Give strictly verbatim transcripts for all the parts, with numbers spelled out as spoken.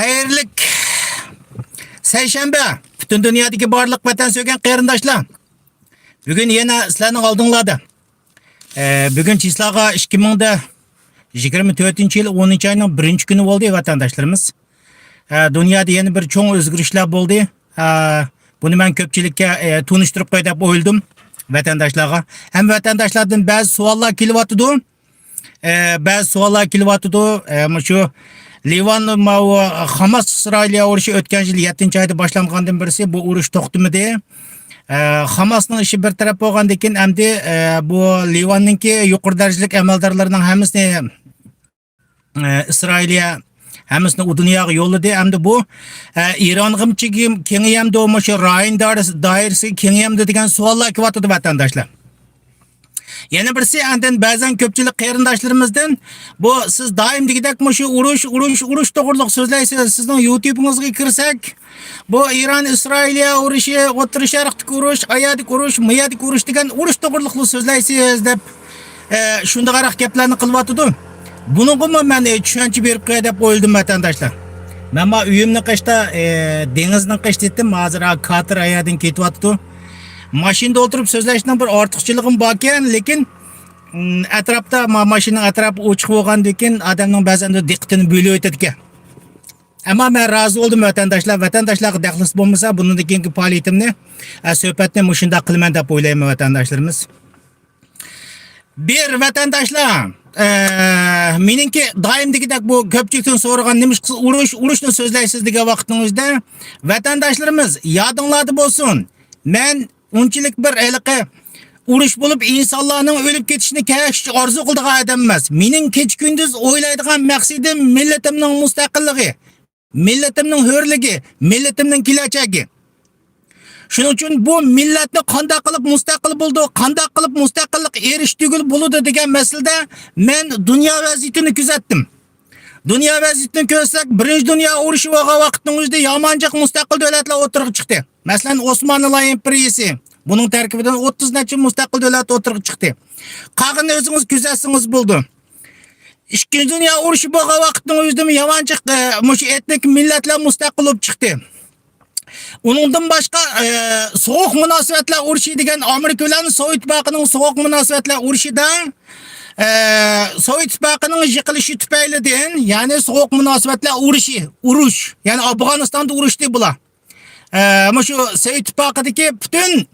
خەيرلىك سەيشەنبە، پۈتۈن دۇنيادىكى بارلىق ۋەتەن سۆيگەن قېرىنداشلار. بۈگۈن يەنە سىلەرنىڭ ئالدىڭلاردا. ئە، بۈگۈن چىسلاغا ئىككى مىڭ يىگىرمە تۆتىنچى يىل ئونىنچى ئاينىڭ بىرىنچى كۈنى بولدى، ۋەتەنداشلىرىمىز. ئە، دۇنيادا يەنە بىر چوڭ ئۆزگىرىشلەر بولدى. ئە، بۇنى مەن كۆپچىلىككە، ئە، تونۇشتۇرۇپ قوياي دەپ ئويلىدىم ۋەتەنداشلارغا. ھەم ۋەتەنداشلاردىن بەزى سوئاللار كېلىۋاتىدۇ. ئە، بەزى سوئاللار كېلىۋاتىدۇ. ئە، مۇشۇ لىۋان، ماۋۇ خاماس ئىسرائىلىيە ئۇرۇشى ئۆتكەن يىل يەتتىنچى ئايدا باشلانغاندىن بىرسى بۇ ئۇرۇش توختىمىدى. ئە، خاماسنىڭ ئىشى بىر تەرەپ بولغاندىن كېيىن، ئەمدى، ئە، بۇ لىۋاننىڭكى يۇقىرى دەرىجىلىك ئەمەلدارلىرىنىڭ ھەممىسىنى، ئە، ئىسرائىلىيە ھەممىسىنى ئۇ دۇنياغا يوللىدى. ئەمدى بۇ، ئە، ئىرانغىمۇ كېڭىيەمدۇ، مۇشۇ رايون دائىرىسى، دائىرىسىگە كېڭىيەمدۇ دېگەن سوئاللار كېلىۋاتىدۇ، ۋەتەنداشلار. يەنە بىرسى، ئاندىن بەزەن كۆپچىلىك قېرىنداشلىرىمىزدىن، بۇ سىز دائىم دېگۈدەك مۇشۇ ئۇرۇش، ئۇرۇش، ئۇرۇش توغرۇلۇق سۆزلەيسىز. سىزنىڭ يۇتيۇبىڭىزغا كىرسەك، بۇ ئىران ئىسرائىلىيە ئۇرۇشى، ئوتتۇرا شەرقتىكى ئۇرۇش، ئايادىكى ئۇرۇش، مىيادىكى ئۇرۇش دېگەن ئۇرۇش توغرۇلۇقلا سۆزلەيسىز دەپ، ئە، شۇنداقراق گەپلەرنى قىلىۋاتىدۇ. بۇنىڭغىمۇ مەن، ئە، چۈشەنچە بېرىپ قوياي دەپ ئويلىدىم، ۋەتەنداشلار. مەن ما ئۆيۈمنىڭ قېشىدا، ئە، دېڭىزنىڭ قېشىدا يېتىم، ھازىر ھا كاتېر ئايادىن كېتىۋاتىدۇ. ماشىنىدا ئولتۇرۇپ سۆزلەشنىڭ بىر ئارتۇقچىلىقىمۇ باركەن، لېكىن، ئىم، ئەتراپتا، ما-، ماشىنىنىڭ ئەتراپى ئوچۇق بولغاندىن كېيىن ئادەمنىڭ بەزەندە دىققىتىنى بۆلۈۋېتىدىكەن. ئەمما مەن رازى بولدۇم، ۋەتەنداشلار. ۋەتەنداشلارغا دەخلىسى بولمىسا، بۇنىڭدىن كېيىنكى پائالىيىتىمنى، ئە، سۆھبەتنى مۇشۇنداق قىلىمەن دەپ ئويلايمەن، ۋەتەنداشلىرىمىز. بىر ۋەتەنداشلار، ئە، مېنىڭكى دائىم دېگۈدەك بۇ كۆپچىلىكتىن سورىغان، نېمىشقا ئۇرۇش، ئۇرۇشنى سۆزلەيسىز دېگەن ۋاقىتنىڭ ئۆزىدە، ۋەتەنداشلىرىمىز، يادىڭلاردا بولسۇن، مەن ئۇنچىلىك بىر ھېلىقى ئۇرۇش بولۇپ ئىنسانلارنىڭ ئۆلۈپ كېتىشىنى كەچ ئارزۇ قىلىدىغان ئادەم ئەمەس. مېنىڭ كېچە-كۈندۈز ئويلايدىغان مەقسىتىم مىللىتىمنىڭ مۇستەقىللىقى، مىللىتىمنىڭ ھۆرلۈكى، مىللىتىمنىڭ كېلەچەكى. شۇنىڭ ئۈچۈن بۇ مىللەتنى قانداق قىلىپ مۇستەقىل بولىدۇ، قانداق قىلىپ مۇستەقىللىققا ئېرىشتۈرگىلى بولىدۇ دېگەن مەسىلىدە مەن دۇنيا ۋەزىيىتىنى كۆزەتتىم. دۇنيا ۋەزىيىتىنى كۆرسەك، بىرىنچى دۇنيا ئۇرۇشى بولغان ۋاقىتنىڭ ئۆزىدە يامان جىق مۇستەقىل دۆلەتلەر ئوتتۇرىغا چىقتى. مەسىلەن، ئوسمانلىلار ئىمپېرىيىسى. بۇنىڭ تەركىبىدىن ئوتتۇز نەچچە مۇستەقىل دۆلەت ئوتتۇرىغا چىقتى. قالغىنىنى ئۆزىڭىز كۆزەتسىڭىز بولىدۇ. ئىككىنچى دۇنيا ئۇرۇشى بولغان ۋاقىتنىڭ ئۆزىدىمۇ يامان جىق، ئە، مۇشۇ ئېتنىك مىللەتلەر مۇستەقىل بولۇپ چىقتى. ئۇنىڭدىن باشقا، ئە، سوغۇق مۇناسىۋەتلەر ئۇرۇشى دېگەن ئامېرىكا بىلەن سوۋېت ئىتتىپاقىنىڭ سوغۇق مۇناسىۋەتلەر ئۇرۇشىدا، ئە، سوۋېت ئىتتىپاقىنىڭ يىقىلىشى تۈپەيلىدىن، يەنى سوغۇق مۇناسىۋەتلەر ئۇرۇشى، ئۇرۇش، يەنى ئافغانىستاندا ئۇرۇشتى بۇلار. ئە، مۇشۇ سوۋېت ئىتتىپاقىدىكى پۈتۈن،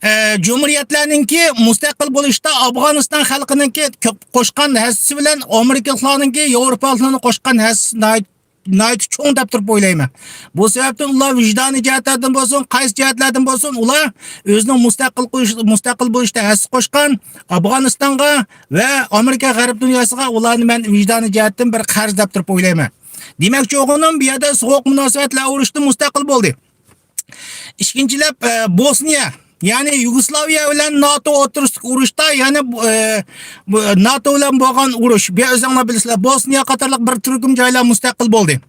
ئە، جۇمھۇرىيەتلەرنىڭكى مۇستەقىل بولۇشتا ئافغانىستان خەلقىنىڭكى كۆپ قوشقان ھەسسىسى بىلەن ئامېرىكىلىقلارنىڭكى، ياۋروپالىقلارنىڭ قوشقان ھەسسىسى ناھايىتى، ناھايىتى چوڭ دەپ تۇرۇپ ئويلايمەن. بۇ سەۋەبتىن ئۇلار ۋىجدانىي جەھەتلەردىن بولسۇن، قايسى جەھەتلەردىن بولسۇن، ئۇلار ئۆزىنىڭ مۇستەقىل قويۇش-، مۇستەقىل بولۇشتا ھەسسە قوشقان ئافغانىستانغا ۋە ئامېرىكا غەرب دۇنياسىغا ئۇلارنى مەن ۋىجدانىي جەھەتتىن بىر قەرز دەپ تۇرۇپ ئويلايمەن. دېمەكچى بولغىنىم، بۇ يەردە سوغۇق مۇناسىۋەتلەر ئۇرۇشتىن مۇستەقىل بولدى. ئىككىنچىلەپ، ئە، بوسنىيە، يەنى يۇگوسلاۋىيە بىلەن ناتو ئوتتۇرىسىدىكى ئۇرۇشتا، يەنى بۇ، ئە، بۇ، ناتو بىلەن بولغان ئۇرۇش، بۇ يەر ئۆزۈڭلار بىلىسىلەر، بوسنىيە قاتارلىق بىر تۈركۈم جايلار مۇستەقىل بولدى.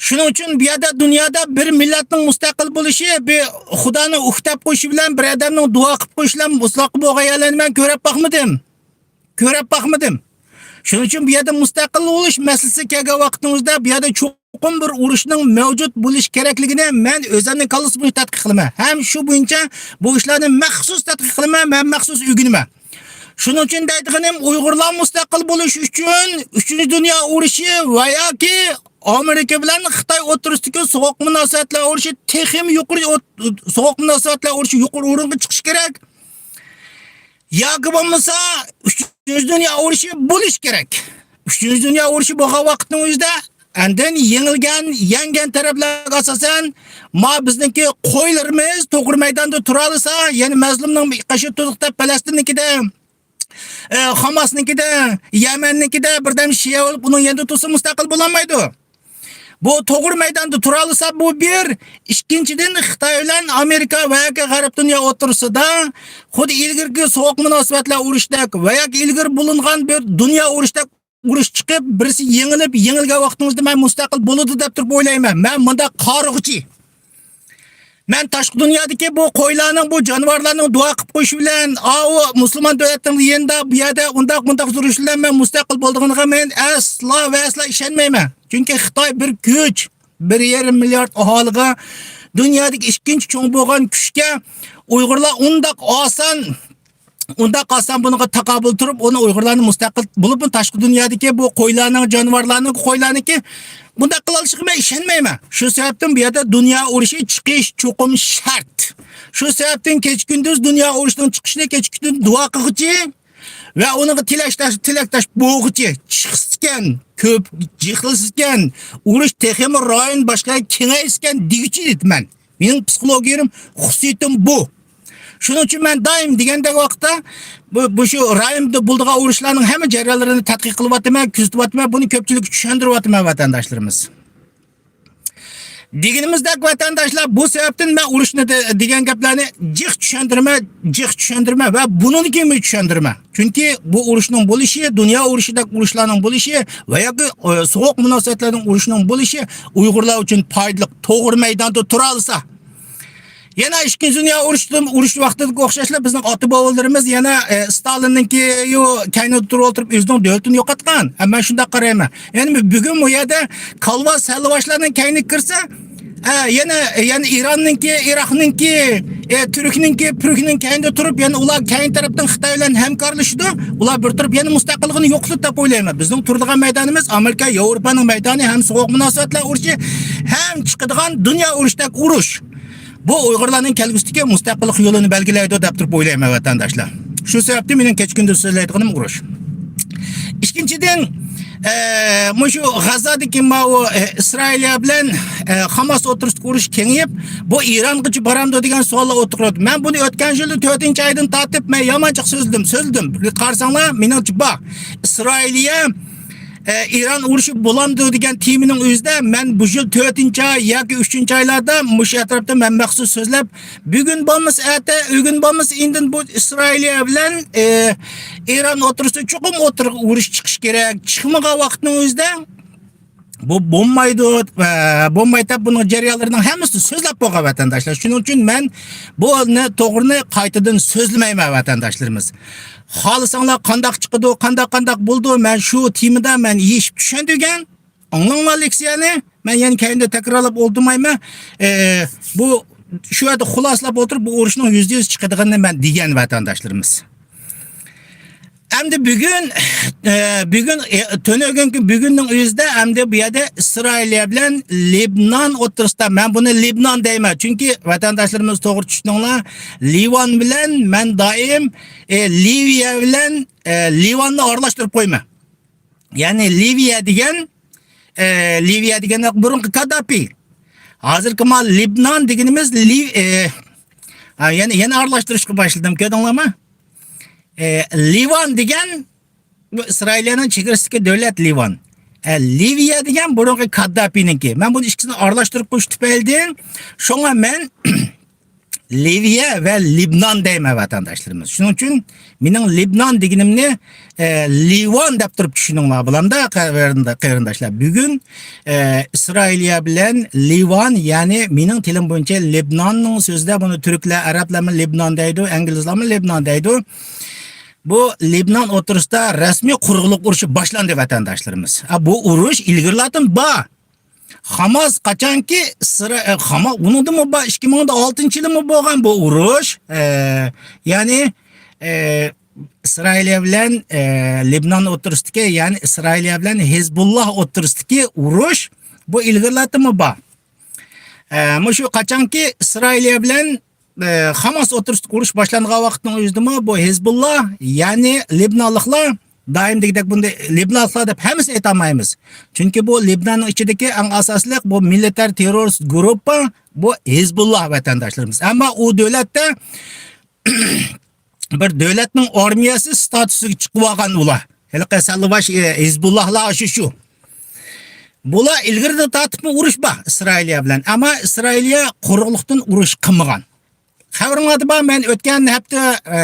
شۇنىڭ ئۈچۈن بۇ يەردە دۇنيادا بىر مىللەتنىڭ مۇستەقىل بولۇشى، بىر خۇدانىڭ ئۇھ دەپ قويۇشى بىلەن، بىر ئادەمنىڭ دۇئا قىلىپ قويۇشى بىلەن مۇستەقىل بولغان يەرلەرنى مەن كۆرۈپ باقمىدىم. كۆرۈپ باقمىدىم. شۇنىڭ ئۈچۈن بۇ يەردە مۇستەقىل بولۇش مەسىلىسى كەلگەن ۋاقىتنىڭ ئۆزىدە بۇ يەردە چوقۇم بىر ئۇرۇشنىڭ مەۋجۇت بولۇشى كېرەكلىكىنى مەن ئۆزۈمنىڭ كاللىسى بويىچە تەتقىق قىلىمەن. ھەم شۇ بويىچە بۇ ئىشلارنى مەخسۇس تەتقىق قىلىمەن، مەن مەخسۇس ئۆگىنىمەن. شۇنىڭ ئۈچۈن دەيدىغىنىم، ئۇيغۇرلار مۇستەقىل بولۇش ئۈچۈن ئۈچىنچى دۇنيا ئۇرۇشى ۋە ياكى ئامېرىكا بىلەن خىتاي ئوتتۇرىسىدىكى سوغۇق مۇناسىۋەتلەر ئۇرۇشى تېخىمۇ يۇقىرى ئوت-، سوغۇق مۇناسىۋەتلەر ئۇرۇشى يۇقىرى ئورۇنغا چىقىشى كېرەك. ياكى بولمىسا ئۈچىنچى دۇنيا ئۇرۇشى بولۇشى كېرەك. ئۈچىنچى دۇنيا ئۇرۇشى بولغان ۋاقىتنىڭ ئۆزىدە ئاندىن يېڭىلگەن، يەڭگەن تەرەپلەرگە ئاساسەن، ما بىزنىڭكى قويلىرىمىز توغرا مەيداندا تۇرالىسا، يەنى مەزلۇمنىڭ قېشىدا تۇردۇق دەپ پەلەستىننىڭكىدە، ئە، خاماسنىڭكىدە، يەمەننىڭكىدە بىردەم شىئە بولۇپ، ئۇنىڭ يېنىدا تۇرسا مۇستەقىل بولالمايدۇ. بۇ توغرا مەيداندا تۇرالىسا، بۇ بىر. ئىككىنچىدىن، خىتاي بىلەن ئامېرىكا ۋە ياكى غەرب دۇنيا ئوتتۇرىسىدا خۇددى ئىلگىرىكى سوغۇق مۇناسىۋەتلەر ئۇرۇشىدەك ۋە ياكى ئىلگىرى بولۇنغان بىر دۇنيا ئۇرۇشىدەك ئۇرۇش چىقىپ، بىرسى يېڭىلىپ، يېڭىلگەن ۋاقتىڭىزدا مەن مۇستەقىل بولىدۇ دەپ تۇرۇپ ئويلايمەن. مەن مۇنداق قارىغۇچى. مەن تاشقى دۇنيادىكى بۇ قويلارنىڭ، بۇ جانىۋارلارنىڭ دۇئا قىلىپ قويۇشى بىلەن، ئاۋۇ مۇسۇلمان دۆلەتنىڭ يېنىدا، بۇ يەردە ئۇنداق مۇنداق تۇرۇشى بىلەن مەن مۇستەقىل بولىدىغىنىغا مەن ئەسلا ۋە ئەسلا ئىشەنمەيمەن. چۈنكى خىتاي بىر كۈچ، بىر يېرىم مىليارد ئاھالىغا، دۇنيادىكى ئىككىنچى چوڭ بولغان كۈچكە ئۇيغۇرلار ئۇنداق ئاسان، ئۇنداق ئاسان بۇنىڭغا تاقابىل تۇرۇپ، ئۇنى ئۇيغۇرلارنى مۇستەقىل بولۇپمۇ تاشقى دۇنيادىكى بۇ قويلارنىڭ، جانىۋارلارنىڭ، قويلارنىڭكى بۇنداق قىلالىشىغا مەن ئىشەنمەيمەن. شۇ سەۋەبتىن بۇ يەردە دۇنيا ئۇرۇشى چىقىش چوقۇم شەرت. شۇ سەۋەبتىن كېچە كۈندۈز دۇنيا ئۇرۇشىنىڭ چىقىشىنى كېچە كۈندۈز دۇئا قىلغۇچى ۋە ئۇنىڭغا تىلەكداش، تىلەكداش بولغۇچى چىقسىكەن، كۆپ يىقىلسىكەن، ئۇرۇش تېخىمۇ رايون باشقا كېڭەيسىكەن دېگۈچى ئىدىم مەن. مېنىڭ پسىخولوگىيەم، خۇسۇسىيىتىم بۇ. شۇنىڭ ئۈچۈن مەن دائىم دېگەندەك ۋاقىتتا بۇ، بۇ شۇ رايوندا بولىدىغان ئۇرۇشلارنىڭ ھەممە جەريانلىرىنى تەتقىق قىلىۋاتىمەن، كۆزىتىۋاتىمەن، بۇنى كۆپچىلىككە چۈشەندۈرۈۋاتىمەن، ۋەتەنداشلىرىمىز. دېگىنىمىزدەك، ۋەتەنداشلار، بۇ سەۋەبتىن مەن ئۇرۇشنى دە-، دېگەن گەپلەرنى جىق چۈشەندۈرىمەن، جىق چۈشەندۈرىمەن ۋە بۇنىڭدىن كېيىنمۇ چۈشەندۈرىمەن. چۈنكى بۇ ئۇرۇشنىڭ بولۇشى، دۇنيا ئۇرۇشىدەك ئۇرۇشلارنىڭ بولۇشى ۋە ياكى، ئە، سوغۇق مۇناسىۋەتلەرنىڭ ئۇرۇشىنىڭ بولۇشى ئۇيغۇرلار ئۈچۈن پايدىلىق، توغرا مەيداندا تۇرالىسا. يەنە ئىككىنچى دۇنيا ئۇرۇشىدىن، ئۇرۇش ۋاقتىدىكى ئوخشاشلا بىزنىڭ ئاتا-بوۋىلىرىمىز يەنە، ئە، ستالىننىڭكى يو-، كەينىدە تۇرۇپ ئولتۇرۇپ ئۆزىنىڭ دۆلىتىنى يوقاتقان. ھە، مەن شۇنداق قارايمەن. يەنى بۈگۈن بۇ يەردە كالۋا سەلۋاشلارنىڭ كەينىگە كىرسە، ھە، يەنە، يەنە ئىراننىڭكى، ئىراقنىڭكى، ئە، تۈركنىڭكى، پۈركنىڭ كەينىدە تۇرۇپ، يەنە ئۇلار كەينى تەرەپتىن خىتاي بىلەن ھەمكارلىشىدۇ. ئۇلار بىر تۇرۇپ يەنە مۇستەقىللىقىنى يوقىتىدۇ دەپ ئويلايمەن. بىزنىڭ تۇرىدىغان مەيدانىمىز ئامېرىكا، ياۋروپانىڭ مەيدانى ھەم سوغۇق مۇناسىۋەتلەر ئۇرۇشى ھەم چىقىدىغان دۇنيا ئۇرۇشىدەك ئۇرۇش. بۇ ئۇيغۇرلارنىڭ كەلگۈسىدىكى مۇستەقىللىق يولىنى بەلگىلەيدۇ دەپ تۇرۇپ ئويلايمەن، ۋەتەنداشلار. شۇ سەۋەبتىن مېنىڭ كېچە كۈندۈز سۆزلەيدىغىنىم ئۇرۇش. ئىككىنچىدىن، ئە، مۇشۇ غاززادىكى ماۋۇ، ئە، ئىسرائىلىيە بىلەن، ئە، خاماس ئوتتۇرىسىدىكى ئۇرۇش كېڭىيىپ، بۇ ئىرانغىچە بارامدۇ دېگەن سوئاللار ئوتتۇرىغا تۇرىدۇ. مەن بۇنى ئۆتكەن يىلى تۆتىنچى ئايدىن تارتىپ مەن يامان جىق سۆزلىدىم، سۆزلىدىم. قارىساڭلار، مېنىڭچە بار. ئىسرائىلىيە ئە، ئىران ئۇرۇشى بولامدۇ دېگەن تېمىنىڭ ئۆزىدە مەن بۇ يىل تۆتىنچى ئاي ياكى ئۈچىنچى ئايلاردا مۇشۇ ئەتراپتا مەن مەخسۇس سۆزلەپ، بۈگۈن بولمىسا ئەتە، ئۆگۈن بولمىسا ئىندىن بۇ ئىسرائىلىيە بىلەن، ئە، ئىران ئوتتۇرىسىدا چوقۇم ئوتتۇرىغا ئۇرۇش چىقىشى كېرەك. چىقمىغان ۋاقىتنىڭ ئۆزىدە بۇ بولمايدۇ، ئە، بولمايدۇ دەپ بۇنىڭ جەريانلىرىنىڭ ھەممىسىنى سۆزلەپ بولغان، ۋەتەنداشلار. شۇنىڭ ئۈچۈن مەن بۇنى توغرىنى قايتىدىن سۆزلىمەيمەن، ۋەتەنداشلىرىمىز. خالىساڭلار قانداق چىقىدۇ، قانداق، قانداق بولىدۇ، مەن شۇ تېمىدا مەن يېشىپ چۈشەندۈرگەن. ئاڭلاڭلار لېكسىيەنى، مەن يەنە كەينىدە تەكرارلاپ ئولتۇرمايمەن. ئە، بۇ، شۇ يەردە خۇلاسىلاپ ئولتۇرۇپ، بۇ ئۇرۇشنىڭ يۈزدە يۈز چىقىدىغىنىنى مەن دېگەن، ۋەتەنداشلىرىمىز. ئەمدى بۈگۈن، ئە، بۈگۈن، ئە، تۈنۈگۈنكى بۈگۈننىڭ ئۆزىدە ئەمدى بۇ يەردە ئىسرائىلىيە بىلەن لېبنان ئوتتۇرىسىدا، مەن بۇنى لېبنان دەيمەن، چۈنكى ۋەتەنداشلىرىمىز توغرا چۈشىنىڭلار، لىۋان بىلەن مەن دائىم، ئە، لىۋىيە بىلەن، ئە، لىۋاننى ئارىلاشتۇرۇپ قويىمەن. يەنى لىۋىيە دېگەن، ئە، لىۋىيە دېگەن بۇرۇنقى كادداپى. ھازىرقى ما لېبنان دېگىنىمىز لىۋ-، ئە، ھا، يەنە، يەنە ئارىلاشتۇرۇشقا باشلىدىم، كۆردۈڭلارمۇ؟ ئە، لىۋان دېگەن بۇ ئىسرائىلىيەنىڭ چېگرىسىدىكى دۆلەت لىۋان. ئە، لىۋىيە دېگەن بۇرۇنقى كادداپىنىڭكى. مەن بۇنى ئىككىسىنى ئارىلاشتۇرۇپ قويۇش تۈپەيلىدىن، شۇڭا مەن لىۋىيە ۋە لېبنان دەيمەن، ۋەتەنداشلىرىمىز. شۇنىڭ ئۈچۈن مېنىڭ لېبنان دېگىنىمنى، ئە، لىۋان دەپ تۇرۇپ چۈشىنىڭلار، بولامدا، قېرىندا-، قېرىنداشلار؟ بۈگۈن، ئە، ئىسرائىلىيە بىلەن لىۋان، يەنى مېنىڭ تىلىم بويىچە لېبناننىڭ سۆزىدە، بۇنى تۈركلەر، ئەرەبلەرمۇ لېبنان دەيدۇ، ئىنگلىزلارمۇ لېبنان دەيدۇ. بۇ لېبنان ئوتتۇرىسىدا رەسمىي قۇرۇقلۇق ئۇرۇشى باشلاندى، ۋەتەنداشلىرىمىز. ئا، بۇ ئۇرۇش ئىلگىرىلاردىن بار. خاماس قاچانكى ئىسرا-، ئە، خاما-، ئۇنىڭدىنمۇ بار، ئىككى مىڭ ئالتىنچى يىلىمۇ بولغان بۇ ئۇرۇش. ئە، يەنى، ئە، ئىسرائىلىيە بىلەن، ئە، لېبنان ئوتتۇرىسىدىكى، يەنى ئىسرائىلىيە بىلەن ھېزبۇللا ئوتتۇرىسىدىكى ئۇرۇش بۇ ئىلگىرىلەردىنمۇ بار. ئە، مۇشۇ قاچانكى ئىسرائىلىيە بىلەن ئە، خاماس ئوتتۇرىسىدا ئۇرۇش باشلانغان ۋاقىتنىڭ ئۆزىدىمۇ بۇ ھېزبۇللا، يەنى لېبنانلىقلار، دائىم دېگۈدەك بۇنى لېبنانلىقلار دەپ ھەممىسىنى ئېيتالمايمىز. چۈنكى بۇ لېبناننىڭ ئىچىدىكى ئەڭ ئاساسلىق بۇ مىلىتەر تېررورىست گۇرۇپپا بۇ ھېزبۇللا، ۋەتەنداشلىرىمىز. ئەمما ئۇ دۆلەتتە بىر دۆلەتنىڭ ئارمىيەسى ستاتۇسىغا چىقىۋالغان ئۇلار. ھېلىقى سەللىۋاش، ئە، ھېزبۇللاھلار ئاشۇ شۇ. بۇلار ئىلگىرىدىن تارتىپمۇ ئۇرۇش بار ئىسرائىلىيە بىلەن. ئەمما ئىسرائىلىيە قۇرۇقلۇقتىن ئۇرۇش قىلمىغان. خەۋىرىڭلاردا بار، مەن ئۆتكەن ھەپتە، ئە،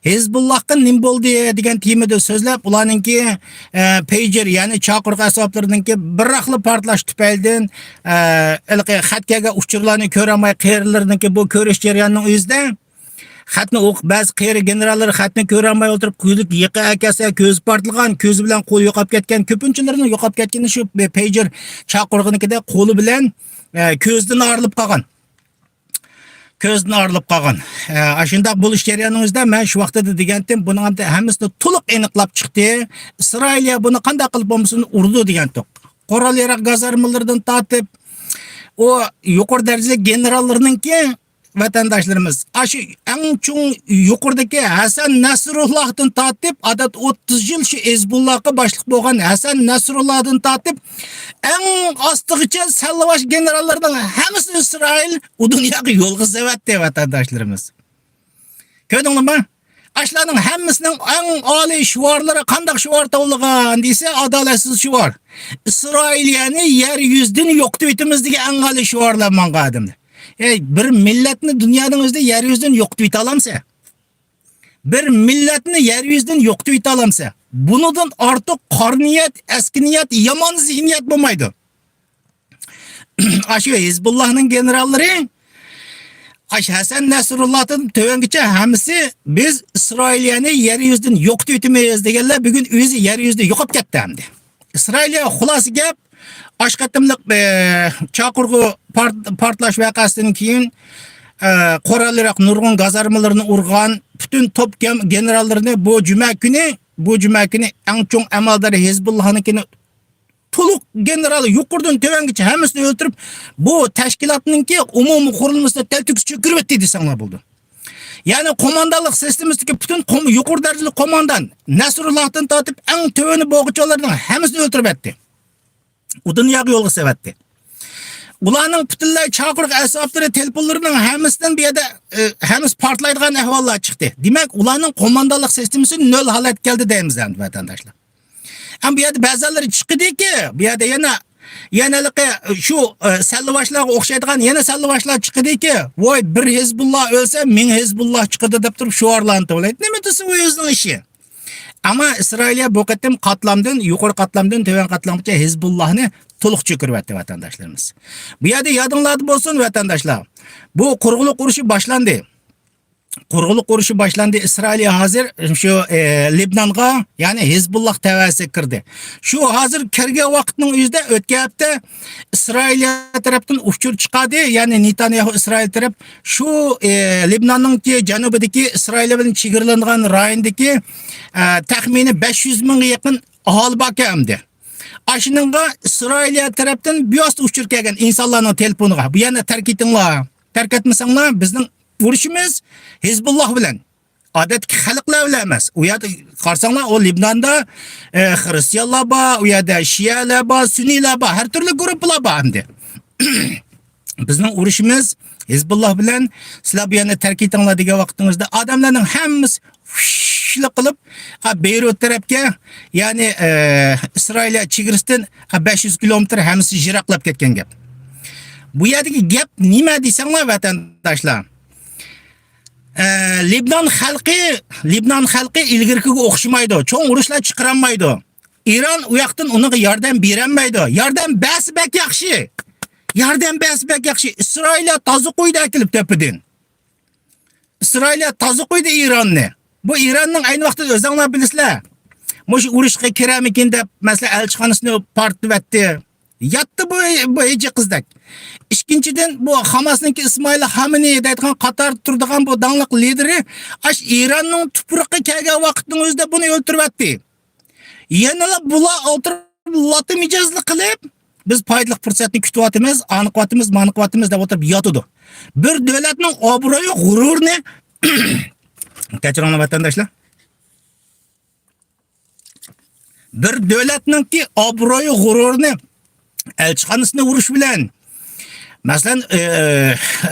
ھىزبۇللاھقا نېمە بولدى دېگەن تېمىدا سۆزلەپ، ئۇلارنىڭكى، ئە، پەيجىر، يەنى چاقىرىق ئەسۋابلىرىنىڭكى بىراقلا پارتلاش تۈپەيلىدىن، ئە، ھېلىقى خەت كەلگەن ئۇچۇرلارنى كۆرەلمەي، قېرىلىرىنىڭكى بۇ كۆرۈش جەريانىنىڭ ئۆزىدە خەتنى ئوقۇپ، بەزى قېرى گېنېراللار خەتنى كۆرەلمەي ئولتۇرۇپ، كۈلۈپ يىقا ئەكەلسە، كۆزى پارتلىغان، كۆزى بىلەن قولى يوقاپ كەتكەن، كۆپىنچىلىرىنىڭ يوقاپ كەتكىنى شۇ پەيجىر چاقىرىقىنىڭكىدە قولى بىلەن، ئە، كۆزىدىن ئايرىلىپ قالغان. كۆزدىن ئايرىلىپ قالغان. ئە، ئاشۇنداق بولۇش جەريانىنىڭ ئۆزىدە مەن شۇ ۋاقتىدا دېگەنتىم، بۇنىڭ ھەممىسىنى تولۇق ئېنىقلاپ چىقتى. ئىسرائىلىيە بۇنى قانداق قىلىپ بولمىسۇن ئۇرىدۇ دېگەنتۇق. قورال ياراغ گازارمىلىرىدىن تارتىپ، ئۇ يۇقىرى دەرىجىلىك گېنېراللىرىنىڭكى ۋەتەنداشلىرىمىز، ئاشۇ ئەڭ چوڭ يۇقىرىدىكى ھەسەن نەسرۇللاھتىن تارتىپ، ئادەت ئوتتۇز يىل شۇ ھىزبۇللاھقا باشلىق بولغان ھەسەن نەسرۇللاھدىن تارتىپ، ئەڭ ئاستىغىچە سەللىۋاش گېنېراللىرىنىڭ ھەممىسىنى ئىسرائىل ئۇ دۇنياغا يولغا سېۋەتتى، ۋەتەنداشلىرىمىز. كۆردۈڭلارمۇ؟ ئاشۇلارنىڭ ھەممىسىنىڭ ئەڭ ئالىي شوئارلىرى قانداق شوئار توۋلىغان دېسە، ئادالەتسىز شوئار. ئىسرائىلىيەنى يەر يۈزىدىن يوقىتىۋېتىمىز دېگەن ئەڭ ئالىي شوئارلار ماڭغان ئادەملەر. ئەي، بىر مىللەتنى دۇنيانىڭ ئۆزىدە يەر يۈزىدىن يوقىتىۋېتەلامسەن؟ بىر مىللەتنى يەر يۈزىدىن يوقىتىۋېتەلامسەن؟ بۇنىڭدىن ئارتۇق قارا نىيەت، ئەسكى نىيەت، يامان زېھنىيەت بولمايدۇ. ئاشۇ ھىزبۇللاھنىڭ گېنېراللىرى، ئاشۇ ھەسەن نەسرۇللاھتىن تۆۋەنگىچە ھەممىسى، «بىز ئىسرائىلىيەنى يەر يۈزىدىن يوقىتىۋېتىمىز» دېگەنلەر بۈگۈن ئۆزى يەر يۈزىدە يوقاپ كەتتى ئەمدى. ئىسرائىلىيە، خۇلاسە گەپ، ئاشۇ قېتىملىق، ئە، چاقىرغۇ پارت-، پارتلاش ۋەقەسىدىن كېيىن، ئە، قورال ياراغ نۇرغۇن گازارمىلىرىنى ئۇرغان، پۈتۈن توپ گەم-، گېنېراللىرىنى بۇ جۈمە كۈنى، بۇ جۈمە كۈنى ئەڭ چوڭ ئەمەلدار ھىزبۇللاھنىڭكىنى تولۇق گېنېرال يۇقىرىدىن تۆۋەنگىچە ھەممىسىنى ئۆلتۈرۈپ، بۇ تەشكىلاتنىڭكى ئومۇمىي قۇرۇلمىسىنى تەلتۆكۈس چۆكۈرۈۋەتتى دېسەڭلار بولىدۇ. يەنى قوماندانلىق سىستېمىسىدىكى پۈتۈن قوم-، يۇقىرى دەرىجىلىك قوماندان، نەسرۇللاھتىن تارتىپ ئەڭ تۆۋىنى بولغۇچىلارنىڭ ھەممىسىنى ئۆلتۈرۈۋەتتى. ئۇ دۇنياغا يولغا سېۋەتتى. ئۇلارنىڭ پۈتۈنلەي چاقىرىق ئەسۋابلىرى، تېلېفونلىرىنىڭ ھەممىسىدىن بۇ يەردە، ئە، ھەممىسى پارتلايدىغان ئەھۋاللار چىقتى. دېمەك، ئۇلارنىڭ قوماندانلىق سىستېمىسى نۆل ھالەتكە كەلدى دەيمىز ئەمدى، ۋەتەنداشلار. ئەمما بۇ يەردە بەزىلەر چىقىدىكى، بۇ يەردە يەنە، يەنە ھېلىقى شۇ، ئە، سەللىۋاشلارغا ئوخشايدىغان يەنە سەللىۋاشلار چىقىدىكى، «ۋاي، بىر ھىزبۇللا ئۆلسە، مىڭ ھىزبۇللا چىقىدۇ» دەپ تۇرۇپ شوئارلارنى توۋلايدۇ. نېمە دېسە، ئۇ ئۆزىنىڭ ئىشى. ئەمما ئىسرائىلىيە بۇ قېتىم قاتلامدىن، يۇقىرى قاتلامدىن تۆۋەن قاتلامغىچە ھىزبۇللاھنى تولۇق چۆكۈرۈۋەتتى، ۋەتەنداشلىرىمىز. بۇ يەردە يادىڭلاردا بولسۇن، ۋەتەنداشلار. بۇ قۇرغۇنلۇق ئۇرۇشى باشلاندى. قۇرغۇنلۇق ئۇرۇشى باشلاندى. ئىسرائىلىيە ھازىر شۇ، ئە، لىبنانغا، يەنى ھىزبۇللاھ تەۋەسىگە كىردى. شۇ ھازىر كىرگەن ۋاقىتنىڭ ئۆزىدە ئۆتكەن ھەپتە ئىسرائىلىيە تەرەپتىن ئۇچۇر چىقاردى، يەنى نېتانياھۇ ئىسرائىل تەرەپ شۇ، ئە، لىبناننىڭكى جەنۇبىدىكى ئىسرائىلىيە بىلەن چېگرىلىنىدىغان رايوندىكى، ئە، تەخمىنىي بەش يۈز مىڭغا يېقىن ئاھالى باركەن ئەمدى. ئاشۇنىڭغا ئىسرائىلىيە تەرەپتىن بىۋاسىتە ئۇچۇر كەلگەن ئىنسانلارنىڭ تېلېفونىغا، «بۇ يەرنى تەرك ئېتىڭلار، تەرك ئەتمىسەڭلار، بىزنىڭ ئۇرۇشىمىز ھىزبۇللاھ بىلەن.» ئادەتتىكى خەلقلەر بىلەن ئەمەس. ئۇ يەردە قارىساڭلار، ئۇ لىبناندا، ئە، خرىستىيانلار بار، ئۇ يەردە شىئەلەر بار، سۈننىيلار بار، ھەر تۈرلۈك گۇرۇپپىلار بار ئەمدى. «بىزنىڭ ئۇرۇشىمىز ھىزبۇللاھ بىلەن، سىلەر بۇ يەرنى تەرك ئېتىڭلار» دېگەن ۋاقتىڭىزدا ئادەملەرنىڭ ھەممىسى ھۇشلا قىلىپ، ئا، بېيرۇت تەرەپكە، يەنى، ئە، ئىسرائىلىيە چېگرىسىدىن، ئا، بەش يۈز كىلومېتىر ھەممىسى يىراقلاپ كەتكەن گەپ. بۇ يەردىكى گەپ نېمە دېسەڭلار، ۋەتەنداشلار؟ ئە، لىبنان خەلقى، لىبنان خەلقى ئىلگىرىكىگە ئوخشىمايدۇ. چوڭ ئۇرۇشلار چىقىرالمايدۇ. ئىران ئۇ ياقتىن ئۇنىڭغا ياردەم بېرەلمەيدۇ. ياردەم بەرسە بەك ياخشى. ياردەم بەرسە بەك ياخشى. ئىسرائىلىيە تازا قويدى ئەكېلىپ تۆپىدىن. ئىسرائىلىيە تازا قويدى ئىراننى. بۇ ئىراننىڭ ئەينى ۋاقىتتا ئۆزۈڭلار بىلىسىلەر. مۇشۇ ئۇرۇشقا كىرەرمىكىن دەپ، مەسىلەن، ئەلچىخانىسىنى پارتلىۋەتتى. ياتتى بۇ، بۇ ھىجى قىزدەك. ئىككىنچىدىن، بۇ خاماسنىڭكى ئىسمائىل خامىنىي دەيدىغان قاتاردا تۇرىدىغان بۇ داڭلىق لىدېرى ئاش ئىراننىڭ تۇپرىقىغا كەلگەن ۋاقىتنىڭ ئۆزىدە بۇنى ئۆلتۈرۈۋەتتى. يەنىلا بۇلار ئولتۇرۇپ لاتا مىجەزلىك قىلىپ، «بىز پايدىلىق پۇرسەتنى كۈتۈۋاتىمىز، ئانى قىلىۋاتىمىز، مانى قىلىۋاتىمىز» دەپ ئولتۇرۇپ ياتىدۇ. بىر دۆلەتنىڭ ئابرۇيى، غۇرۇرىنى، كەچۈرۈڭلار ۋەتەنداشلار. بىر دۆلەتنىڭكى ئابرۇيى، غۇرۇرىنى، ئەلچىخانىسىنى ئۇرۇش بىلەن، مەسىلەن، ئە،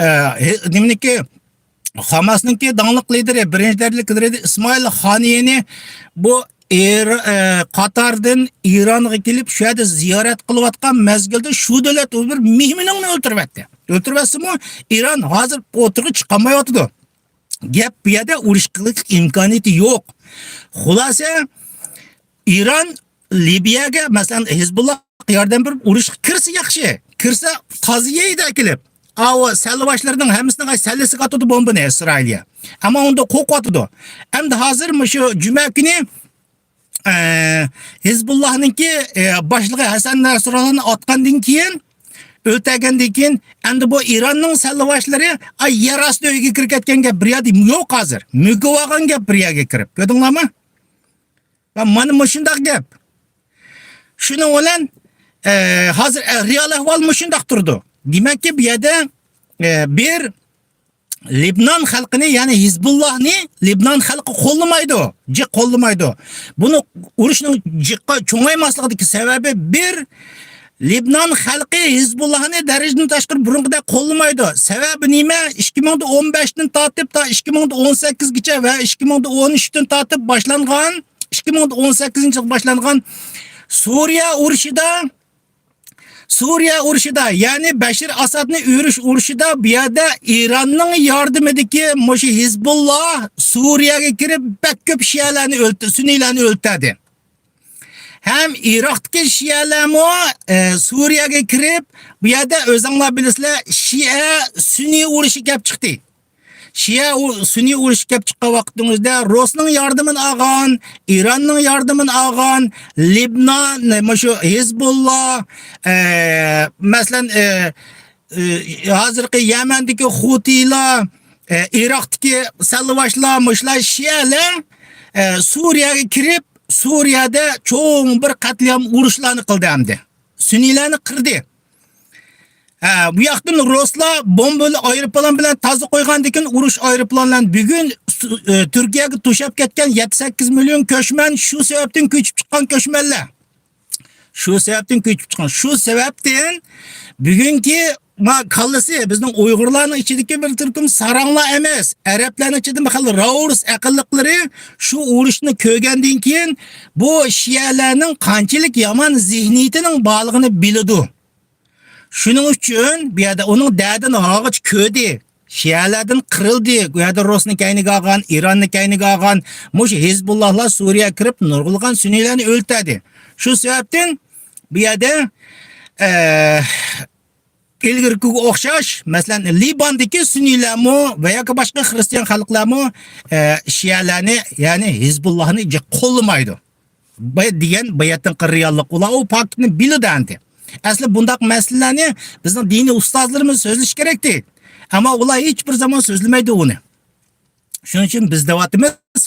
ئە، ئە، نېمىنىكى، خاماسنىڭكى داڭلىق لىدېرى، بىرىنچى دەرىجىلىك لىدېرى ئىسمائىل خانىيىنى بۇ ئىر-، ئە، قاتاردىن ئىرانغا كېلىپ، شۇ يەردە زىيارەت قىلىۋاتقان مەزگىلدە شۇ دۆلەت ئۇ بىر مېھمىنىڭنى ئۆلتۈرۈۋەتتى. ئۆلتۈرۈۋەتسىمۇ، ئىران ھازىر ئوتتۇرىغا چىقالمايۋاتىدۇ. گەپ بۇ يەردە ئۇرۇش قىلىش ئىمكانىيىتى يوق. خۇلاسە، ئىران لىبىيەگە، مەسىلەن، ھىزبۇللاغا ياردەم بېرىپ ئۇرۇشقا كىرسە ياخشى. كىرسە تازا يەيدۇ ئەكېلىپ. ئاۋۇ سەللىۋاشلىرىنىڭ ھەممىسىنىڭ سەللىسىگە ئاتىدۇ بومبىنى ئىسرائىلىيە. ئەمما ئۇندا قورقۇۋاتىدۇ. ئەمدى ھازىر مۇشۇ جۈمە كۈنى، ئە، ھىزبۇللاھنىڭكى، ئە، باشلىقى ھەسەن نەسرۇللاھنى ئاتقاندىن كېيىن، ئۆلتۈرگەندىن كېيىن، ئەمدى بۇ ئىراننىڭ سەللىۋاشلىرى، ئاي، يەر ئاستى ئۆيگە كىرىپ كەتكەن گەپ بىر يەردە يوق ھازىر. مۆكۈۋالغان گەپ بىر يەرگە كىرىپ. كۆردۈڭلارمۇ؟ ۋە مانا مۇشۇنداق گەپ. شۇنىڭ بىلەن، ئە، ھازىر، ئە، رېئال ئەھۋال مۇشۇنداق تۇرىدۇ. دېمەككى، بۇ يەردە، ئە، بىر لىبنان خەلقىنى، يەنى ھىزبۇللاھنى لىبنان خەلقى قوللىمايدۇ، جىق قوللىمايدۇ. بۇنى ئۇرۇشنىڭ جىققا چوڭايماسلىقىدىكى سەۋەبى بىر، لىبنان خەلقى ھىزبۇللاھنى دەرىجىدىن تاشقىرى بۇرۇنقىدەك قوللىمايدۇ. سەۋەبى نېمە؟ ئىككى مىڭ ئون بەشتىن تارتىپ تا ئىككى مىڭ ئون سەككىزگىچە ۋە ئىككى مىڭ ئون ئۈچتىن تارتىپ باشلانغان، ئىككى مىڭ ئون سەككىزىنچى يىلى باشلانغان سۇرىيە ئۇرۇشىدا، سۇرىيە ئۇرۇشىدا، يەنى بەشىر ئاسادنى ئۆلتۈرۈش ئۇرۇشىدا بۇ يەردە ئىراننىڭ ياردىمىدىكى مۇشۇ ھىزبۇللا سۇرىيەگە كىرىپ بەك كۆپ شىئەلەرنى ئۆلتۈ-، سۈنئىيلەرنى ئۆلتۈردى. ھەم ئىراقتىكى شىئەلەرمۇ، ئە، سۇرىيەگە كىرىپ، بۇ يەردە ئۆزۈڭلار بىلىسىلەر، شىئە سۈنئىي ئۇرۇشى كەپ چىقتى. شىئە ئۇ-، سۈنئىي ئۇرۇش كەپ چىققان ۋاقىتنىڭ ئۆزىدە رۇسنىڭ ياردىمىنى ئالغان، ئىراننىڭ ياردىمىنى ئالغان، لىبنان، مۇشۇ ھىزبۇللا، ئە، مەسىلەن، ئە، ئە، ھازىرقى يەمەندىكى خۇتىيلار، ئە، ئىراقتىكى سەللىۋاشلار، مۇشۇلار شىئەلەر، ئە، سۇرىيەگە كىرىپ، سۇرىيەدە چوڭ بىر قەتلىئام ئۇرۇشلارنى قىلدى ئەمدى. سۈنئىيلەرنى قىردى. ھە، بۇ ياقتىن رۇسلار بومبا بىلەن، ئايروپىلان بىلەن تازا قويغاندىكىن، ئۇرۇش ئايروپىلانى بىلەن بۈگۈن سۇ-، ئە، تۈركىيەگە توشاپ كەتكەن يەتتە سەككىز مىليون كۆچمەن شۇ سەۋەبتىن كۆچۈپ چىققان كۆچمەنلەر. شۇ سەۋەبتىن كۆچۈپ چىققان. شۇ سەۋەبتىن بۈگۈنكى ما كاللىسى بىزنىڭ ئۇيغۇرلارنىڭ ئىچىدىكى بىر تۈركۈم ساراڭلار ئەمەس، ئەرەبلەرنىڭ ئىچىدە بىر خىل راۋۇرۇس ئەقىللىقلىرى شۇ ئۇرۇشنى كۆرگەندىن كېيىن بۇ شىئەلەرنىڭ قانچىلىك يامان زېھنىيىتىنىڭ بارلىقىنى بىلىدۇ. شۇنىڭ ئۈچۈن بۇ يەردە ئۇنىڭ دەردىنى ھازىرغىچە كۆردى. شىئەلەردىن قىرىلدى. بۇ يەردە رۇسنى كەينىگە ئالغان، ئىراننى كەينىگە ئالغان، مۇشۇ ھىزبۇللاھلار سۈرىيەگە كىرىپ نۇرغۇنلىغان سۈنئىيلەرنى ئۆلتۈردى. شۇ سەۋەبتىن بۇ يەردە، ئە، ئىلگىرىكىگە ئوخشاش، مەسىلەن، لىباندىكى سۈنئىيلەرمۇ ۋە ياكى باشقا خىرىستىيان خەلقلەرمۇ، ئە، شىئەلەرنى، يەنى ھىزبۇللاھنى جىق قوللىمايدۇ. بۇ دېگەن باياتىنقى رېئاللىق. ئۇلار ئۇ پاكىتنى بىلىدۇ ئەمدى. ئەسلى بۇنداق مەسىلىلەرنى بىزنىڭ دىنىي ئۇستازلىرىمىز سۆزلىشى كېرەكتى. ئەمما ئۇلار ھېچ بىر زامان سۆزلىمەيدۇ ئۇنى. شۇنىڭ ئۈچۈن بىز دەۋاتىمىز.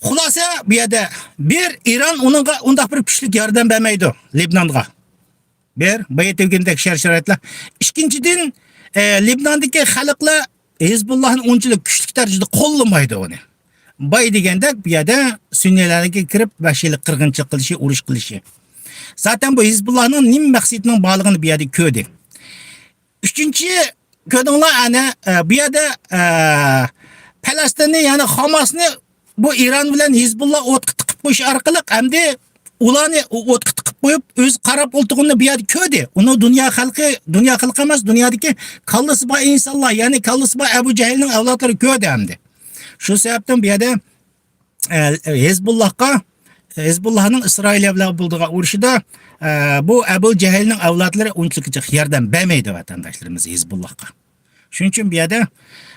خۇلاسە، بۇ يەردە بىر ئىران ئۇنىڭغا ئۇنداق بىر كۈچلۈك ياردەم بەرمەيدۇ لىبنانغا. بىر، بايا دېگەندەك شەر-شارائىتلار. ئىككىنچىدىن، ئە، لىبناندىكى خەلقلەر ھىزبۇللاھنى ئۇنچىلىك كۈچلۈك دەرىجىدە قوللىمايدۇ ئۇنى. بايا دېگەندەك بۇ يەردە سۈنئىيلەرگە كىرىپ ۋەھشىيلىك، قىرغىنچىلىق قىلىشى، ئۇرۇش قىلىشى. زاتەن بۇ ھىزبۇللاھنىڭ نېمە مەقسىتىنىڭ بارلىقىنى بۇ يەردە كۆردى. ئۈچىنچى، كۆردۈڭلار، ئەنە، ئە، بۇ يەردە، ئە، پەلەستىننى، يەنى خاماسنى بۇ ئىران بىلەن ھىزبۇللا ئوتقا تىقىپ قويۇش ئارقىلىق ئەمدى ئۇلارنى ئوتقا تىقىپ قويۇپ، ئۆزى قاراپ ئولتۇرغىنىنى بۇ يەردە كۆردى. ئۇنى دۇنيا خەلقى، دۇنيا خەلقى ئەمەس، دۇنيادىكى كاللىسى بار ئىنسانلار، يەنى كاللىسى بار ئەبۇ جەھىلنىڭ ئەۋلادلىرى كۆردى ئەمدى. شۇ سەۋەبتىن بۇ يەردە، ئە، ھىزبۇللاھقا، ھىزبۇللاھنىڭ ئىسرائىلىيە بىلەن بولىدىغان ئۇرۇشىدا، ئە، بۇ ئەبۇ جەھىلنىڭ ئەۋلادلىرى ئۇنچىلىك جىق ياردەم بەرمەيدۇ ۋەتەنداشلىرىمىز ھىزبۇللاھقا. شۇنىڭ ئۈچۈن بۇ يەردە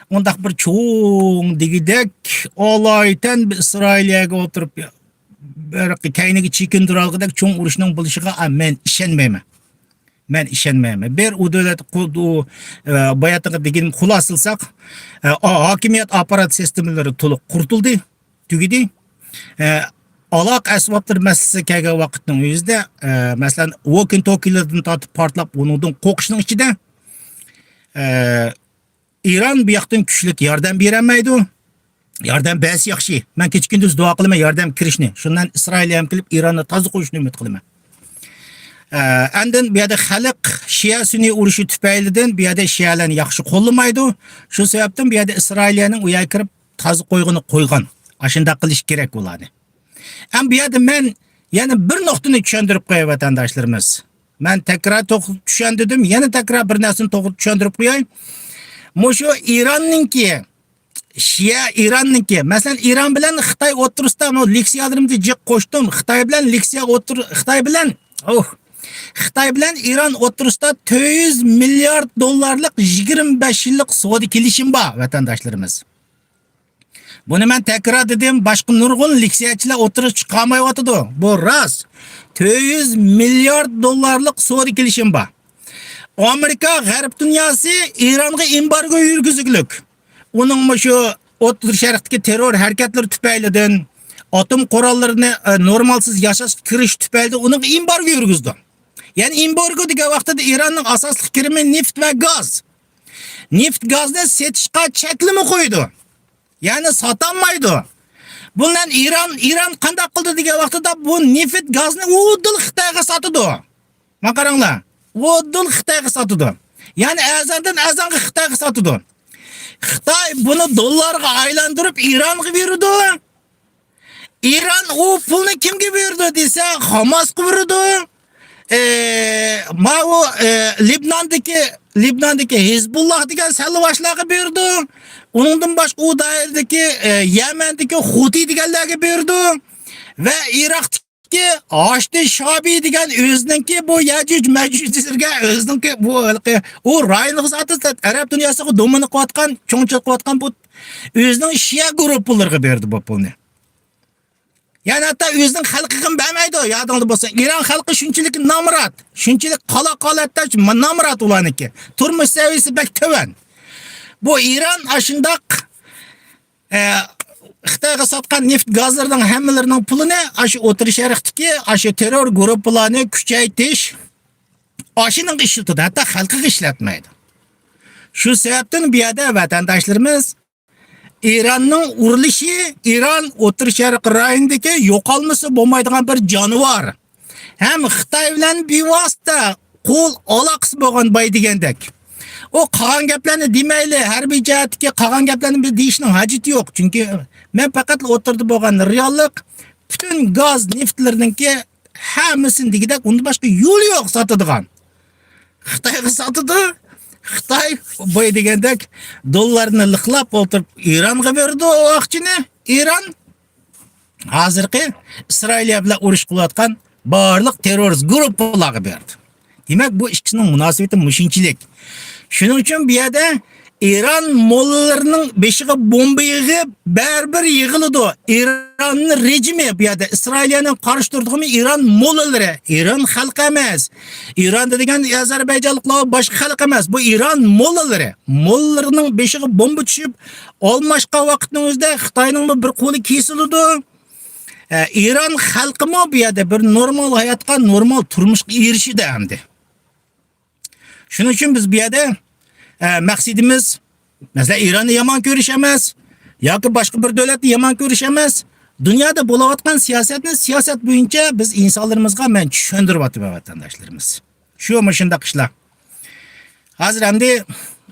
ئۇنداق بىر چوڭ دېگۈدەك ئالايىتەن بىر ئىسرائىلىيەگە ئولتۇرۇپ، بىر كەينىگە چېكىندۈرەلىگۈدەك چوڭ ئۇرۇشنىڭ بولۇشىغا، ئا، مەن ئىشەنمەيمەن. مەن ئىشەنمەيمەن. بىر ئۇ دۆلەت قۇ-، ئۇ، ئە، باياتىنقى دېگىنىم خۇلاسىلىساق، ئە، ئا-، ھاكىمىيەت ئاپپارات سىستېمىلىرى تولۇق قۇرۇتۇلدى، تۈگىدى. ئە، ئالاقە ئەسۋابلىرى مەسىلىسى كەلگەن ۋاقىتنىڭ ئۆزىدە، ئە، مەسىلەن، ۋوكىن توكىلىرىدىن تارتىپ پارتلاپ، ئۇنىڭدىن قورقۇشنىڭ ئىچىدە، ئە، ئىران بۇ ياقتىن كۈچلۈك ياردەم بېرەلمەيدۇ. ياردەم بەرسە ياخشى. مەن كېچە-كۈندۈز دۇئا قىلىمەن ياردەم كىرىشنى. شۇنداق ئىسرائىلىيە ھەم كېلىپ ئىراننى تازا قويۇشنى ئۈمىد قىلىمەن. ئە، ئاندىن بۇ يەردە خەلق شىئە سۈنئىي ئۇرۇشى تۈپەيلىدىن بۇ يەردە شىئەلەرنى ياخشى قوللىمايدۇ. شۇ سەۋەبتىن بۇ يەردە ئىسرائىلىيەنىڭ ئۇ يەرگە كىرىپ تازا قويغىنى قويغان. ئاشۇنداق قىلىش كېرەك ئۇلارنى. ئەم بۇ يەردە مەن يەنە بىر نۇقتىنى چۈشەندۈرۈپ قوياي ۋەتەنداشلىرىمىز. مەن تەكرار توغرا چۈشەندۈردۈم، يەنە تەكرار بىر نەرسىنى توغرا چۈشەندۈرۈپ قوياي. مۇشۇ ئىراننىڭكى، شىئە ئىراننىڭكى، مەسىلەن، ئىران بىلەن خىتاي ئوتتۇرىسىدا، مۇ لېكسىيەلىرىمدە جىق قوشتۇم. خىتاي بىلەن لېكسىيە ئوتتۇر-، خىتاي بىلەن، ئوھ، خىتاي بىلەن ئىران ئوتتۇرىسىدا تۆت يۈز مىليارد دوللارلىق يىگىرمە بەش يىللىق سودا كېلىشىمى بار، ۋەتەنداشلىرىمىز. بۇنى مەن تەكرار دېدىم، باشقا نۇرغۇن لېكسىيەچىلەر ئوتتۇرىغا چىقارمايۋاتىدۇ. بۇ راست. تۆت يۈز مىليارد دوللارلىق سودا كېلىشىمى بار. ئامېرىكا، غەرب دۇنياسى ئىرانغا ئېمبارگو يۈرگۈزۈكلۈك. ئۇنىڭ مۇشۇ ئوتتۇرا شەرقتىكى تېررور ھەرىكەتلىرى تۈپەيلىدىن، ئاتوم قوراللىرىنى، ئە، نورمالسىز ياساشقا كىرىش تۈپەيلىدىن ئۇنىڭغا ئېمبارگو يۈرگۈزدى. يەنى ئېمبارگو دېگەن ۋاقتىدا ئىراننىڭ ئاساسلىق كىرىمى نېفىت ۋە گاز. نېفىت گازنى سېتىشقا چەكلىمە قويىدۇ. يەنى ساتالمايدۇ. بۇنىڭ بىلەن ئىران، ئىران قانداق قىلدى دېگەن ۋاقتىدا بۇ نېفىت گازنى ئۇدۇل خىتايغا ساتىدۇ. مانا قاراڭلار. ئۇدۇل خىتايغا ساتىدۇ. يەنى ئەرزاندىن ئەرزانغا خىتايغا ساتىدۇ. خىتاي بۇنى دوللارغا ئايلاندۇرۇپ ئىرانغا بېرىدۇ. ئىران ئۇ پۇلنى كىمگە بېرىدۇ دېسە، خاماسقا بېرىدۇ. ئە، ماۋۇ، ئە، لىبناندىكى، لىبناندىكى ھېزبۇللاھ دېگەن سەللىۋاشلارغا بېرىدۇ. ئۇنىڭدىن باشقا ئۇ دائىرىدىكى، ئە، يەمەندىكى خۇتى دېگەنلەرگە بېرىدۇ. ۋە ئىراقتىكى ھاشدى شابى دېگەن ئۆزىنىڭكى بۇ يەجۈج مەجۈجلىرىگە ئۆزىنىڭكى بۇ ھېلىقى ئۇ رايونىغا زادى ئەرەب دۇنياسىغا دومىنا قىلىۋاتقان، چوڭچىلىق قىلىۋاتقان بۇ ئۆزىنىڭ شىئە گۇرۇپپىلىرىغا بېرىدۇ بۇ پۇلنى. يەنى ھەتتا ئۆزىنىڭ خەلقىگە بەرمەيدۇ، يادىڭدا بولسا. ئىران خەلقى شۇنچىلىك نامرات، شۇنچىلىك قالاق ھالەتتە نامرات ئۇلارنىڭكى. تۇرمۇش سەۋىيەسى بەك تۆۋەن. بۇ ئىران ئاشۇنداق، ئە، خىتايغا ساتقان نېفىت گازلىرىنىڭ ھەممىلىرىنىڭ پۇلىنى ئاشۇ ئوتتۇرا شەرقتىكى ئاشۇ تېررور گۇرۇپپىلارنى كۈچەيتىش، ئاشۇنىڭغا ئىشلىتىدۇ، ھەتتا خەلقىگە ئىشلەتمەيدۇ. شۇ سەۋەبتىن بۇ يەردە ۋەتەنداشلىرىمىز ئىراننىڭ ئۇرۇلۇشى، ئىران ئوتتۇرا شەرق رايونىدىكى يوقالمىسا بولمايدىغان بىر جانىۋار. ھەم خىتاي بىلەن بىۋاسىتە قول ئالاقىسى بولغان باي دېگەندەك. ئۇ قالغان گەپلەرنى دېمەيلى، ھەربىي جەھەتتىكى قالغان گەپلەرنى بىز دېيىشنىڭ ھاجىتى يوق. چۈنكى مەن پەقەت ئوتتۇرىدا بولغان رېئاللىق، پۈتۈن گاز نېفىتلىرىنىڭكى ھەممىسىنى دېگۈدەك ئۇندىن باشقا يولى يوق ساتىدىغان. خىتايغا ساتىدۇ. خىتاي باي دېگەندەك دوللارنى لىقلاپ ئولتۇرۇپ ئىرانغا بېرىدۇ ئۇ ئاقچىنى. ئىران ھازىرقى ئىسرائىلىيە بىلەن ئۇرۇش قىلىۋاتقان بارلىق تېررورىست گۇرۇپپىلارغا بېرىدۇ. دېمەك، بۇ ئىككىسىنىڭ مۇناسىۋىتى مۇشۇنچىلىك. شۇنىڭ ئۈچۈن بۇ يەردە ئىران موللىلىرىنىڭ بېشىغا بومبا يېغىپ، بەرىبىر يىغىلىدۇ. ئىراننىڭ رېجىمى بۇ يەردە ئىسرائىلىيەنىڭ قارشى تۇرىدىغىنى ئىران موللىلىرى. ئىران خەلقى ئەمەس. ئىراندا دېگەن ئازەربەيجانلىقلار باشقا خەلق ئەمەس. بۇ ئىران موللىلىرى. موللىلىرىنىڭ بېشىغا بومبا چۈشۈپ، ئالماشقان ۋاقىتنىڭ ئۆزىدە خىتاينىڭمۇ بىر قولى كېسىلىدۇ. ئە، ئىران خەلقىمۇ بۇ يەردە بىر نورمال ھاياتقا، نورمال تۇرمۇشقا ئېرىشىدۇ ئەمدى. شۇنىڭ ئۈچۈن بىز بۇ يەردە، ئە، مەقسىتىمىز، مەسىلەن، ئىراننى يامان كۆرۈش ئەمەس، ياكى باشقا بىر دۆلەتنى يامان كۆرۈش ئەمەس. دۇنيادا بولۇۋاتقان سىياسەتنى سىياسەت بويىچە بىز ئىنسانلىرىمىزغا مەن چۈشەندۈرۈۋاتىمەن، ۋەتەنداشلىرىمىز. شۇ مۇشۇنداق ئىشلار. ھازىر ئەمدى،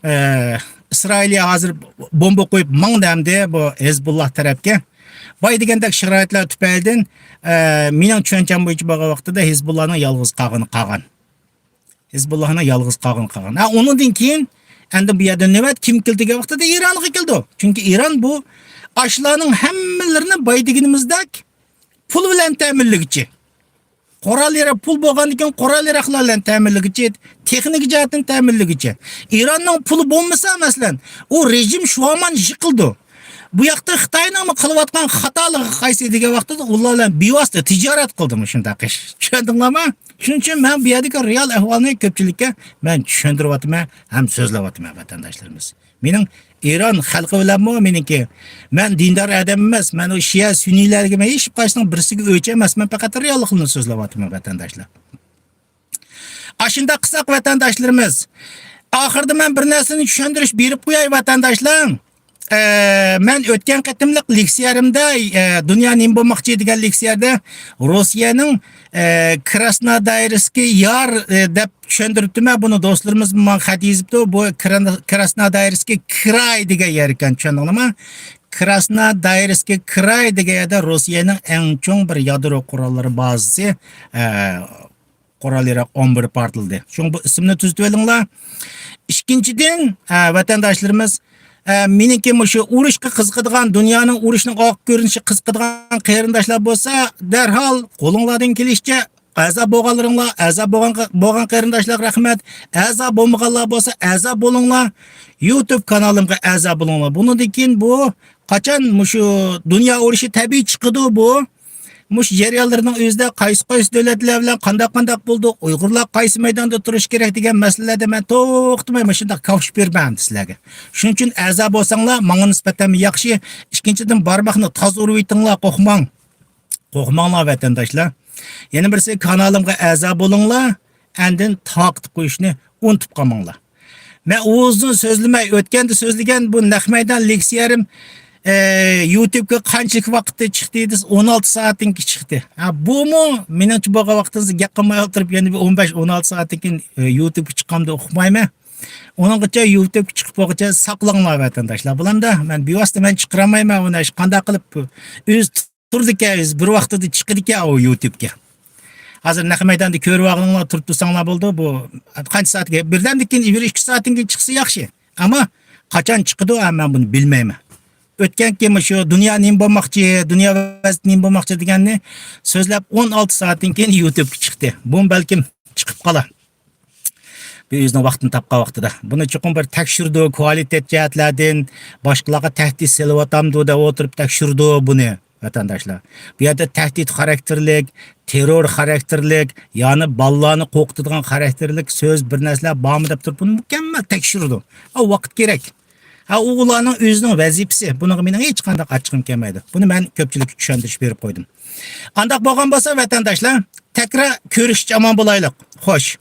ئە، ئىسرائىلىيە ھازىر بومبا قويۇپ ماڭدى ئەمدى بۇ ھېزبۇللا تەرەپكە. باي دېگەندەك شارائىتلار تۈپەيلىدىن، ئە، مېنىڭ چۈشەنچەم بويىچە بولغان ۋاقتىدا ھېزبۇللانىڭ يالغۇز قالغىنى قالغان. ھېزبۇللاھنىڭ يالغۇز قالغىنى قالغان. ھە، ئۇنىڭدىن كېيىن ئەمدى بۇ يەردە نۆۋەت كىم كېلىدۇ دېگەن ۋاقتىدا ئىرانغا كېلىدۇ. چۈنكى ئىران بۇ ئاشۇلارنىڭ ھەممىلىرىنى باي دېگىنىمىزدەك پۇل بىلەن تەمىنلىگۈچى. قورال يېرە-، پۇل بولغاندىن كېيىن قورال ياراغلار بىلەن تەمىنلىگۈچى، تېخنىكا جەھەتتىن تەمىنلىگۈچى. ئىراننىڭ پۇلى بولمىسا، مەسىلەن، ئۇ رېجىم شۇ ھامان يىقىلىدۇ. بۇ ياقتا خىتاينىڭمۇ قىلىۋاتقان خاتالىقى قايسى دېگەن ۋاقتىدا ئۇلار بىلەن بىۋاسىتە تىجارەت قىلدى مۇشۇنداق ئىش. چۈشەندىڭلارمۇ؟ شۇنىڭ ئۈچۈن مەن بۇ يەردىكى رېئال ئەھۋالنى كۆپچىلىككە مەن چۈشەندۈرۈۋاتىمەن ھەم سۆزلەۋاتىمەن، ۋەتەنداشلىرىمىز. مېنىڭ ئىران خەلقى بىلەنمۇ مېنىڭكى، مەن دىندار ئادەم ئەمەس، مەن ئۇ شىئە سۈننىيلەرگە مەن ھېچ قايسىنىڭ بىرسىگە ئۆچ ئەمەس، مەن پەقەت رېئاللىقنى سۆزلەۋاتىمەن، ۋەتەنداشلار. ئاشۇنداق قىلساق، ۋەتەنداشلىرىمىز، ئاخىرىدا مەن بىر نەرسىنى چۈشەندۈرۈش بېرىپ قوياي، ۋەتەنداشلار. ئە، مەن ئۆتكەن قېتىملىق لېكسىيەمدە، ئە، دۇنيا نېمە بولماقچى دېگەن لېكسىيەدە روسىيەنىڭ، ئە، كراسنودايرسكىي يار، ئە، دەپ چۈشەندۈرۈپتىمەن. بۇنى دوستلىرىمىز ماڭا خەت يېزىپتۇ. بۇ كرا-، كراسنودايرسكىي كراي دېگەن يەر ئىكەن، چۈشەندىڭلارمۇ؟ كراسنودايرسكىي كراي دېگەن يەردە روسىيەنىڭ ئەڭ چوڭ بىر يادرو قوراللىرى بازىسى، ئە، قورال ياراغ ئامبىرى پارتلىدى. شۇڭا بۇ ئىسىمنى تۈزىتىۋېلىڭلار. ئىككىنچىدىن، ئە، ۋەتەنداشلىرىمىز، ئە، مېنىڭكى مۇشۇ ئۇرۇشقا قىزىقىدىغان، دۇنيانىڭ ئۇرۇشنىڭ ئارقا كۆرۈنۈشىگە قىزىقىدىغان قېرىنداشلار بولسا، دەرھال قولۇڭلاردىن كېلىشىچە ئەزا بولغانلىرىڭلار، ئەزا بولغان، بولغان قېرىنداشلارغا رەھمەت. ئەزا بولمىغانلار بولسا، ئەزا بولۇڭلار. يۇتۇب كانالىمغا ئەزا بولۇڭلار. بۇنىڭدىن كېيىن بۇ قاچان مۇشۇ دۇنيا ئۇرۇشى تەبىئىي چىقىدۇ بۇ. مۇشۇ جەريانلىرىنىڭ ئۆزىدە قايسى، قايسى دۆلەتلەر بىلەن قانداق، قانداق بولدى، ئۇيغۇرلار قايسى مەيداندا تۇرۇشى كېرەك دېگەن مەسىلىلەردە مەن توختىماي مۇشۇنداق كاۋشۇپ بېرىمەن ئەمدى سىلەرگە. شۇنىڭ ئۈچۈن ئەزا بولساڭلار ماڭا نىسبەتەن ياخشى. ئىككىنچىدىن، بارماقنى تازا ئۇرۇۋېتىڭلار، قورقماڭ. قورقماڭلار، ۋەتەنداشلار. يەنە بىرسى، كانالىمغا ئەزا بولۇڭلار، ئاندىن تارقىتىپ قويۇشنى ئۇنتۇپ قالماڭلار. مەن ئۇزۇن سۆزلىمەي، ئۆتكەندە سۆزلىگەن بۇ نەق مەيدان لېكسىيەم، ئە، يۇتۇبقا قانچىلىك ۋاقىتتا چىقتى دېسە، ئون ئالتە سائەتتىن كېيىن چىقتى. ھە، بۇمۇ مېنىڭچە بولغان ۋاقتىڭىزدا گەپ قىلماي ئولتۇرۇپ، يەنە بىر ئون بەش، ئون ئالتە سائەتتىن كېيىن، ئە، يۇتۇبقا چىقامدۇ ئۇقمايمەن. ئۇنىڭغىچە يۇتۇبقا چىقىپ بولغۇچە ساقلىنىڭلار، ۋەتەنداشلار. بۇلامدا مەن بىۋاسىتە مەن چىقىرالمايمەن ئۇنى، قانداق قىلىپ ئۆزى تۇرىدىكەن، ئۆزى بىر ۋاقتىدا چىقىدىكەن ئۇ يۇتۇبقا. ھازىر نەق مەيداندا كۆرۈۋالغىنىڭلار، تۇرۇپ تۇرساڭلار بولدى. بۇ قانچە سائەتكە، بىردەمدىن كېيىن، بىر ئىككى سائەتتىن كېيىن چىقسا ياخشى. ئەمما قاچان چىقىدۇ، ھە، مەن بۇنى بىلمەيمەن. ئۆتكەنكى مۇشۇ دۇنيا نېمە بولماقچى، دۇنيا ۋەزىيىتى نېمە بولماقچى دېگەننى سۆزلەپ ئون ئالتە سائەتتىن كېيىن يۇتۇبقا چىقتى. بۇمۇ بەلكىم چىقىپ قالار. بۇ ئۆزىنىڭ ۋاقتىنى تاپقان ۋاقتىدا. بۇنى چوقۇم بىر تەكشۈرىدۇ، كۋالىتېت جەھەتلەردىن باشقىلارغا تەھدىت سېلىۋاتامدۇ دەپ ئولتۇرۇپ تەكشۈرىدۇ بۇنى، ۋەتەنداشلار. بۇ يەردە تەھدىت خاراكتېرلىك، تېررور خاراكتېرلىك، يەنى بالىلارنى قورقۇتىدىغان خاراكتېرلىك سۆز، بىر نەرسىلەر بارمۇ دەپ تۇرۇپ، بۇنى مۇكەممەل تەكشۈرىدۇ. ئا، ۋاقىت كېرەك. ھە، ئۇ ئۇلارنىڭ ئۆزىنىڭ ۋەزىپىسى. بۇنىڭغا مېنىڭ ھېچقانداق ئاچچىقىم كەلمەيدۇ. بۇنى مەن كۆپچىلىككە چۈشەندۈرۈش بېرىپ قويدۇم. ئانداق بولغان بولسا، ۋەتەنداشلار، تەكرار كۆرۈشكىچە ئامان بولايلۇق. خوش.